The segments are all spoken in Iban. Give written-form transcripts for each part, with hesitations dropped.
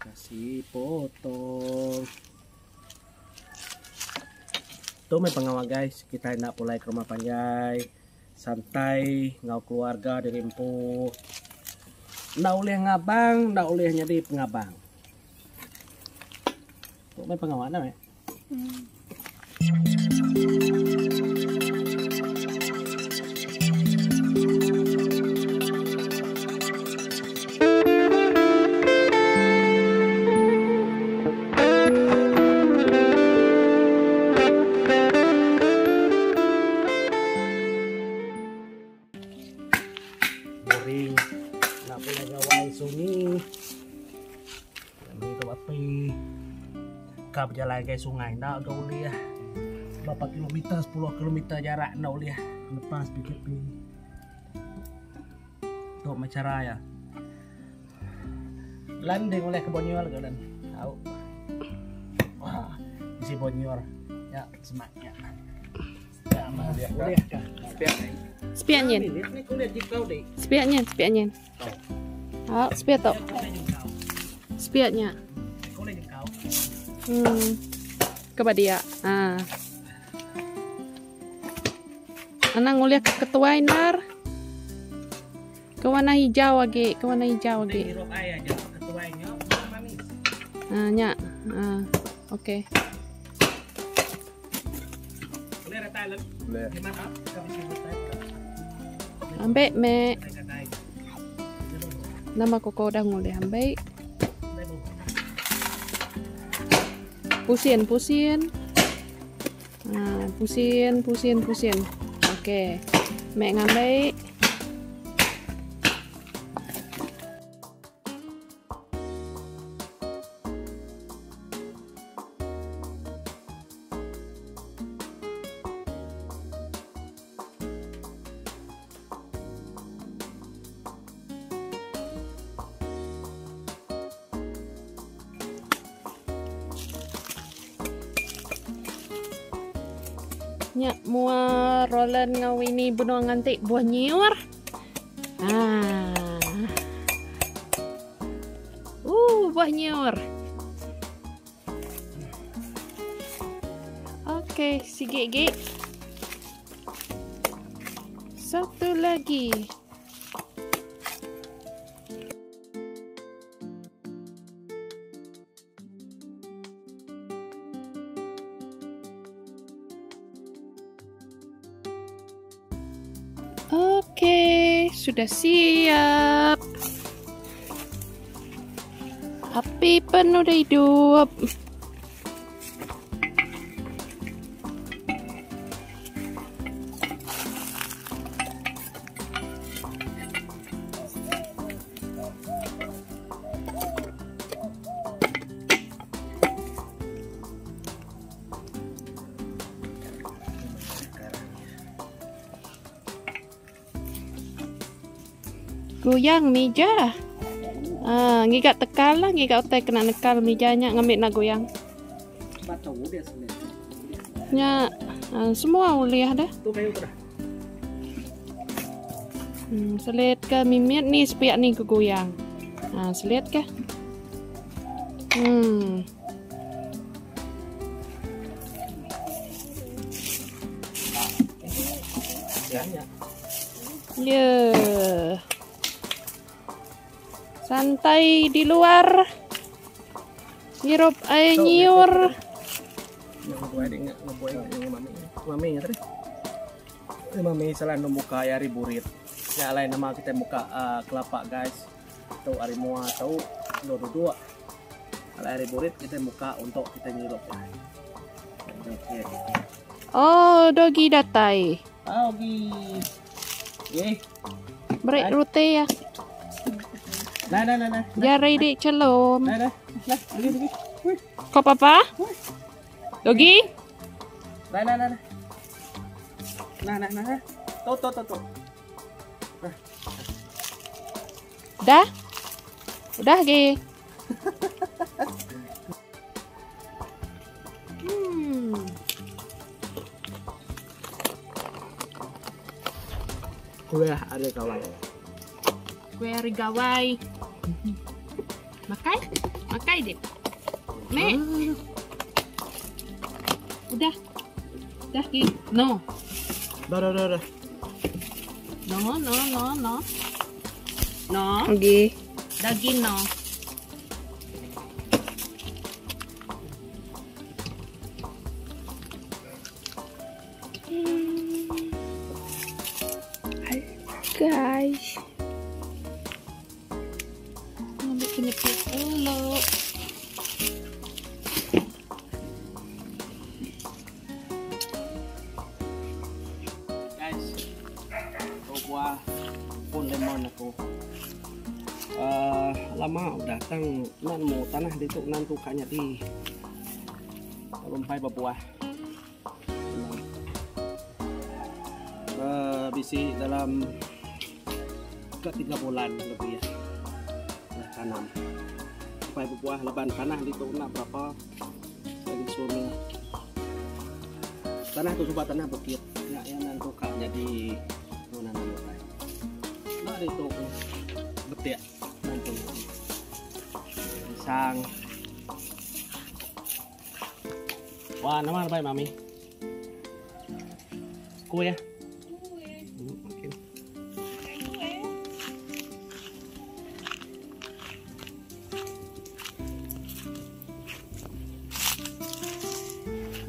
Kasih potong. Tu meh pengawa guys, kitai enda pulai ke rumah panjai, santai enggau keluarga diri empu. Enda ulih ngabang, enda ulih nyadi pengabang. Tu meh pengawa ne meh. Boring. Nak pulai gawai sunyi. Ngirup api. Ka bejalai ngagai sungai enda ga ulih. Berapa kilometer, 10 kilometer jarak enda ulih lepas PKP. Tu meh cara iya. Landing ulih ke Borneo ga lan. Au. Wah, bisi Borneo. Ya, semak nya. Ulih ka. Sepiak nyin. Sepiak nyin, sepiak nyin. Ha, sepiak tu. Sepiak nya. Hmm. Ke ba dia. Ha. Anang ulih ke ketuai nar. Ke warna hijau agi, ke warna hijau agi. Ha, nya. Ha. Okey. Ambek mek. Nama koko udah ngulih ambek. Pusin, pusin. Ha, pusin, pusin, pusin. Okey. Mek ngambek. Nya mua Roland ngau ini benung nganti buah nyiur. Ah. Buah nyiur. Okey, sigi gi. Satu lagi. Okey, sudah siap. Api pun udah hidup. Goyang mija. Ah, ngiga tekal lah, ngiga utai kena nekal mija nya ngambi nak goyang. Nya ah, semua ulih dah. Selit ke mimit ni sepiak ni ke goyang. Ha, selit ke. Ya. Santai di luar. Ngirup air nyiur. Mami salah muka ari burit. Ya alai nama kita muka uh, kelapa guys. Tu ari mua tu dua dua. Alai ari burit kita muka untuk kita ngirup. Oh, dogi datai. Dogi. Eh. Beri roti ya. Nah, nah, nah, nah. Jari di celum. Nah, nah. Nah, pergi, pergi. Kau papa? Dogi? Nah, nah, nah. Nah, nah, nah. Tuh, tuh, tuh, tuh. Nah. Dah? Udah, Gi. Kuih hari gawai. Kuih hari gawai. Makai? Makai dik. Mek. Udah. Udah ki. No. Dah dah dah dah. No no no no. No. Okey. Daging no. Guys. Ngambil penyepit dulu. Guys, tu buah pun lemon aku. Lama udah tang nan mu tanah ditu nan tu ka nyadi. Lalu empai bebuah. Bisi dalam ka tiga bulan lebih udah tanam. Empai bebuah laban tanah ditu enda berapa lagi sungai. Tanah tu suba tanah bukit nya iya nan tu ka nyadi nanam utai. Ba ditu betik nan tu pisang. Wah nama bai mami. Kuih. Kuih.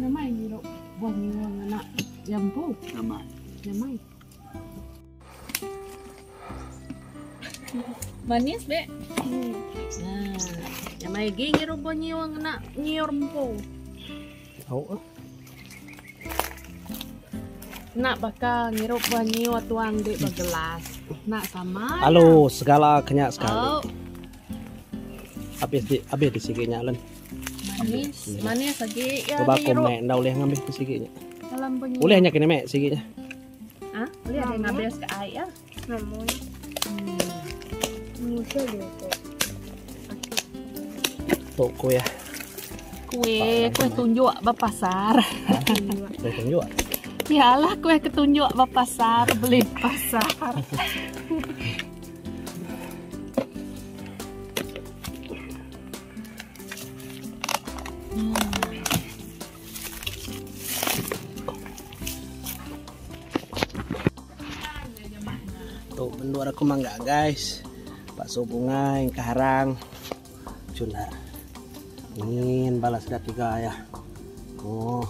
Nyamai ngirup buah nyiur ngena jambu. Nyamai. Nyamai. Manis be. Hmm. Nah, nyamai agi ngirup buah nyiur ngena nyiur empu. Tau. Nak baka ngirup buah nyiur tuang di ba gelas. Nak sama. Alu segala kenya sekali. Oh. Habis di habis di sigi nya len. Manis, manis agi ya. Coba aku mek enda ulih ngambil ke sigi nya. Dalam bunyi. Ulih nya kini mek sigi nya. Ha? Ulih ada ngambil ke ai ya. Namun. Musa dia tu. Tu kuih. Kuih, kuih tunjuk ba pasar. Kuih tunjuk. Yalah kuih ketunjuk ba pasar, beli pasar. Tu bendur aku mangga guys. Bakso bungai kaharang chunar. Ingin balas dah tiga ya. Oh.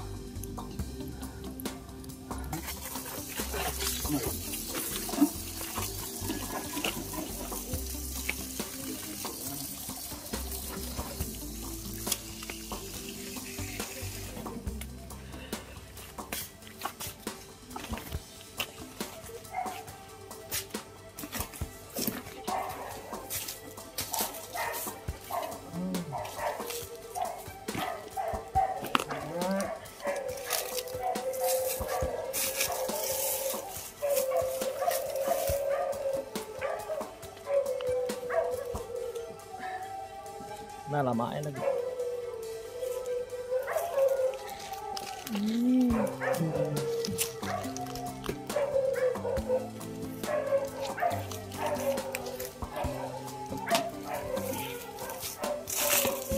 Nah, lama aja lagi.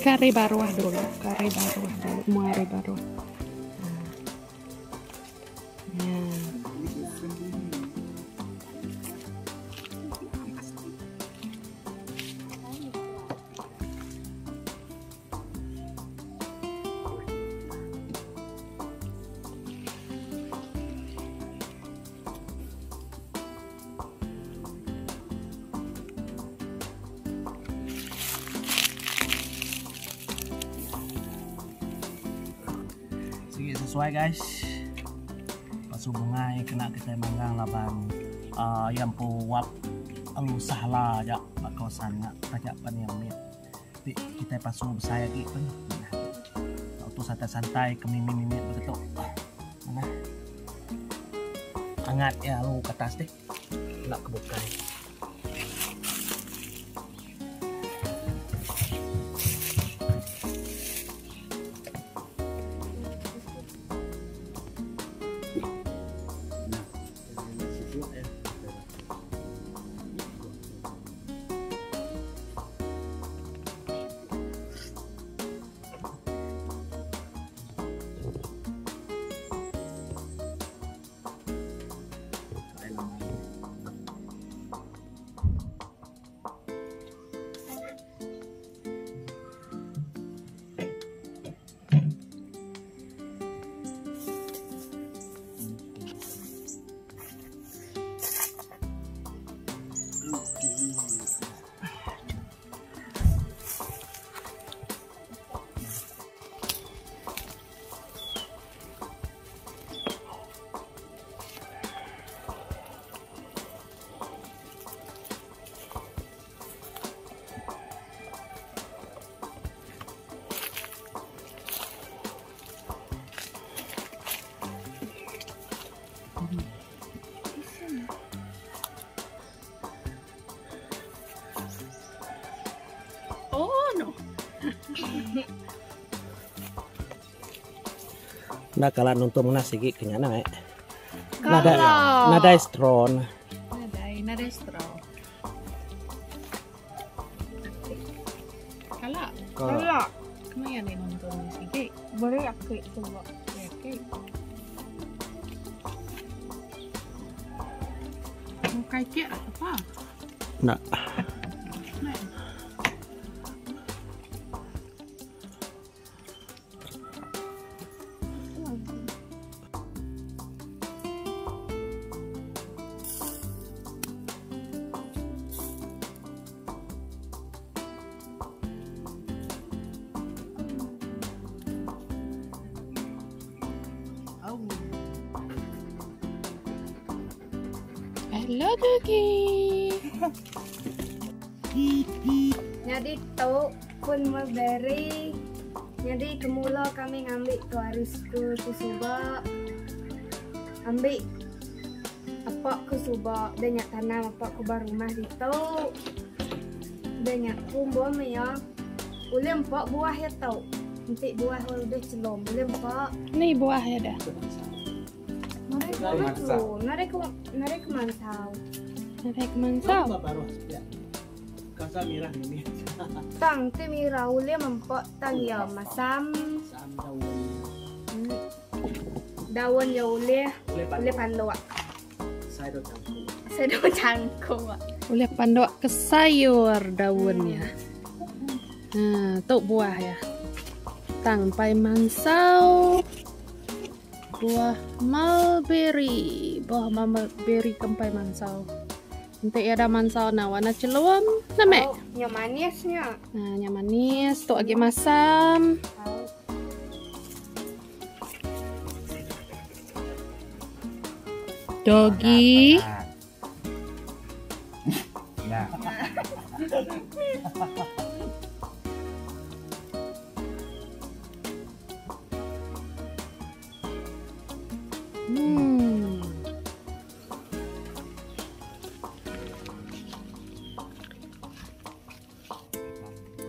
Kari baruah dulu, kari baruah dulu, muari baruah. Nah. Sigi sesuai guys. Pasu bungai kena kitai manggang laban uhh iya empu wap lalu sahala aja ba kawasan nya taja pan iya mit. Ti kitai pasu besai agi pun manah agi. Tau tu santai-santai ke mimit-mimit begitu. Manah. Angat iya lalu ke atas deh. Enda ke bukai. Enda kala nuntung ngena sigi ke nya nai. Nadai nadai straw. Nadai, nadai straw. Kala. Kala. Kemaya ni nuntung sigi? Boleh aku cuba. Okay. Mukai kek apa? Nak. Nak. Hello Doggy. Nyadi tu pun mulberry. Nyadi kemula kami ngambi tu ari school ku suba. Ambi apak ku suba da nya tanam apak ku ba rumah ditu. Da nya ku umba meh iya ulih empa buah iya tu. Enti buah udah chelum ulih empa. Ni buah iya dah. Nadai ku mansau. Nadai ku nadai ku mansau. Nadai ku mansau. Kasa mirah ni. Tang ti mirah ulih mempa tang iya masam. Daun iya ulih ulih panduk. Sayur cangkuk. Sayur cangkuk. Ulih panduk ke sayur daun iya. Ha tu buah iya. Tang pai mansau. Buah mulberry. Buah mulberry ke empai mansau. Enti iya dah mansau nah warna chelum. Nah mek. Oh, nya manis nya. Nah, nya manis. Tu agi masam. Oh. Doggy. Ya. Hmm.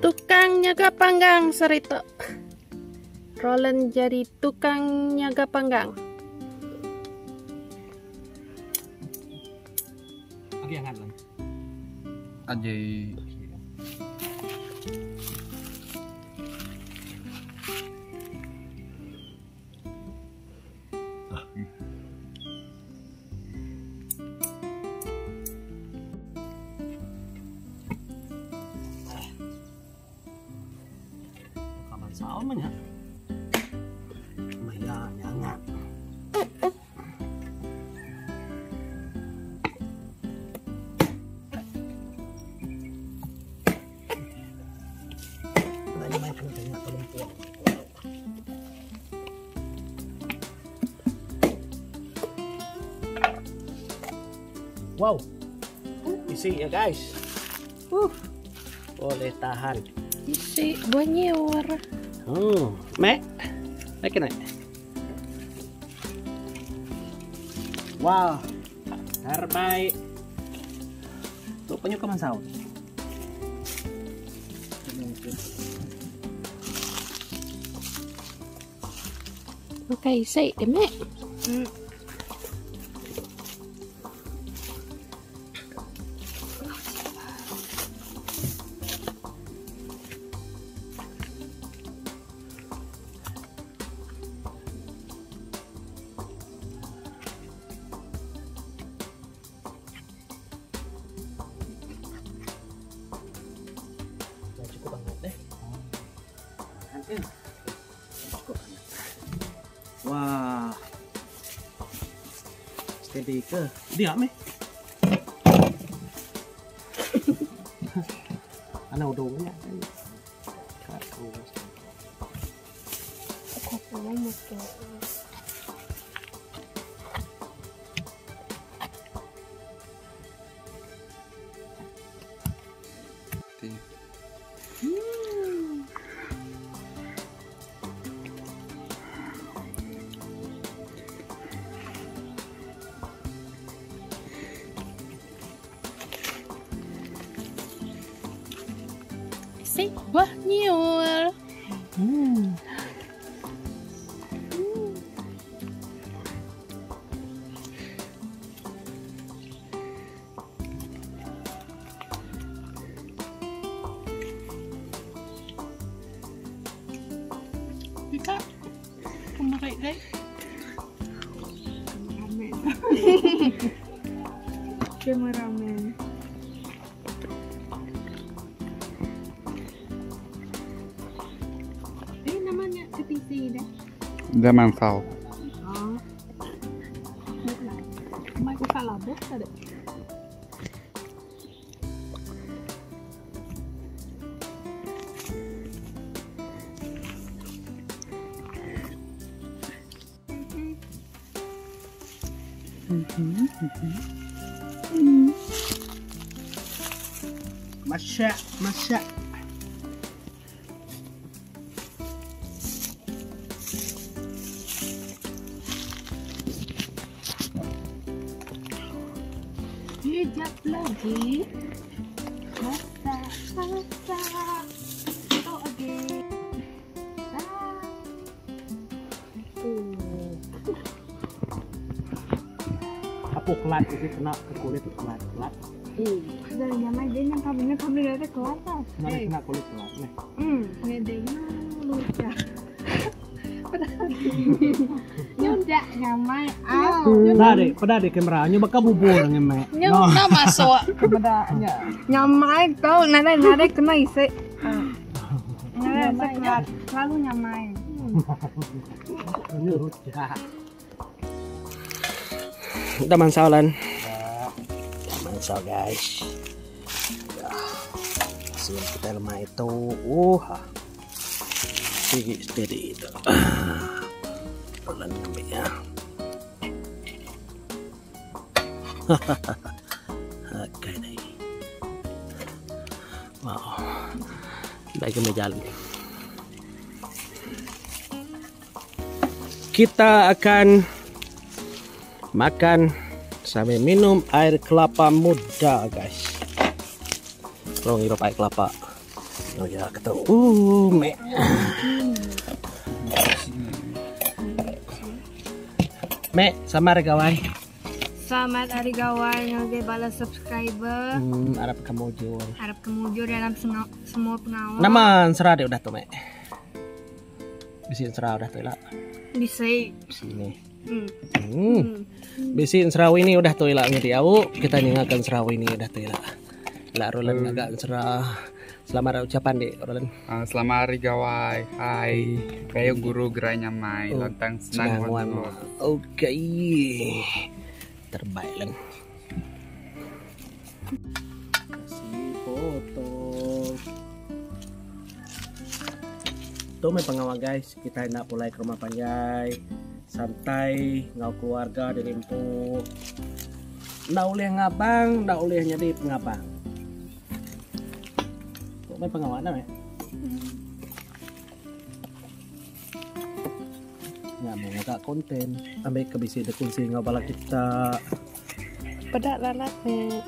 Tukang nyaga panggang serita. Roland jadi tukang nyaga panggang. Agi angat lan. Agi. Kaban saum nya. Maya nya angat. Wow. Isi ya guys. Boleh tahan. Isi buah nyiur. Mek. Mek kena. Wow. Terbaik. Tu penyuka mansau. Okey, isi dia, Mek. Cukup banget deh. Cukup banget. Wah. Steady ke? Dia meh. Ana udungnya. Aku pulang motor. Isi buah Nyiur. Hmm. Ika, kemarin deh. Cameraman. Eh, namanya CTC deh. Zaman sal. Oh. Mai ko kalabok tadi. Masak, masak. Hijab lagi. Masak, masak. Ito again. Ah. Apa kelat itu kena ke kulit kelat kelat. Dan jangan dia yang kami kami dari kelas. Kena kena kulit kelat nih. Ngedenya lucu. Nyudak nyamai. Ah. Dah deh, pada deh kameranya bakal bubur ngemek. Nyudak masuk kepada Nyamai tau, nada nada kena isi. Nada kelat, selalu nyamai. Udah mansau lan. Udah mansau guys. Hasil kita lemah itu, Sigi steady itu. Pelan ngambilnya. Oke deh. Wow. Baik kami jalan. Kita akan makan sambil minum air kelapa muda guys. Kalau ngirup air kelapa. Oh ya, ketemu. Me. Me, sama hari gawai. Selamat hari gawai ngagai bala subscriber. Harap kamu jujur. Harap kamu jujur dalam semua pengawal. Nama serah deh udah tuh, Me. Bisi serah udah tuh lah. Bisa. Sini. Bisi serawi ini udah tuh lah ngedi au. Kita ningakan serawi ini udah tuh lah. Lah Roland agak serah. Selamat ucapan deh Roland. Selamat hari gawai. Hai. Kayak guru gerai nyamai, lantang senang wan. Oke. Terbaik lan. Kasih foto. Tuh main pengawal guys, kita nak pulai ke rumah panjai. Santai ngau keluarga dari empu. Ndak boleh ngabang, ndak boleh jadi pengabang. Kok main pengawal dah, ya? Nggak mau ngagak konten. Ambil ke bisi dekunsi ngau bala kita. Pedak lalat nih.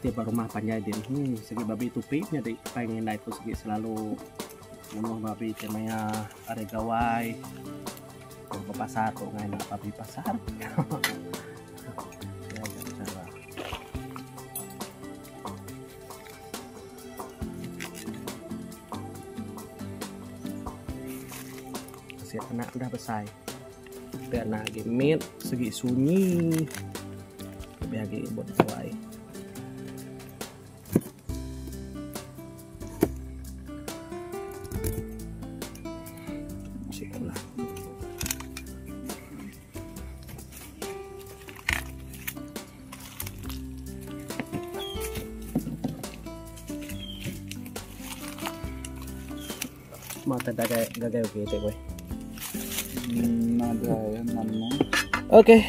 Tiap rumah panjai din, segi babi tupi nya di pengen itu segi selalu bunuh babi temanya ada gawai ke pasar kok nggak enak babi pasar. Ya, cara. Si anak udah besar, tapi anak gemit segi sunyi, lebih lagi buat gawai. Mata gagai gagai okey cik boy. Nadai nama. Okey.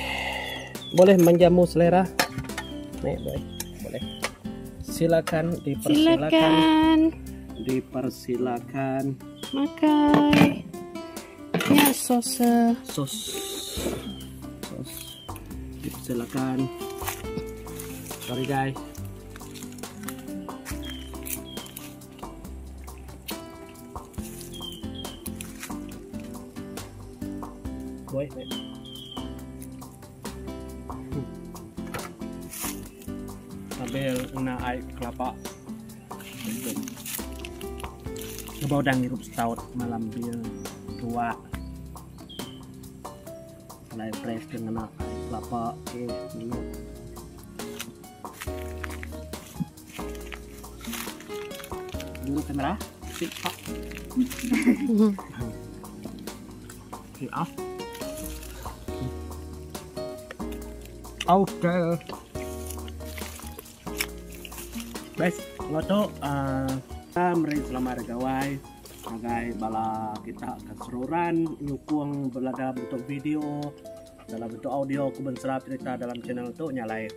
Boleh menjamu selera. Nih boy, boleh. Silakan dipersilakan. Silakan. Dipersilakan. Makai. Nya sos. Sos. Sos. Dipersilakan. Sorry guys. Boy, boy. Hmm. Sambil ngena ai kelapa. Lebuh udah ngirup stout malam bil tua. Alai fresh ke ngena ai kelapa okay minum. Dulu kamera. Sik pak. Okay, ah. Okay. Guys, enggau tu uh, kita meri selamat hari gawai ngagai bala kita ke seruran nyukung bala dalam bentuk video, dalam bentuk audio ku bensera cerita dalam channel tu nya alai.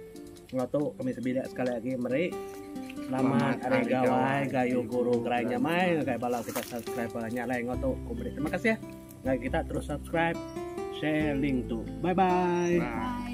Enggau tu kami sebilik sekali agi meri selamat Hari Gawai Gayu Guru Gerai Nyamai ngagai bala kita subscriber nya alai enggau tu ku meri terima kasih ngagai kita terus subscribe share link tu. Bye bye. Bye.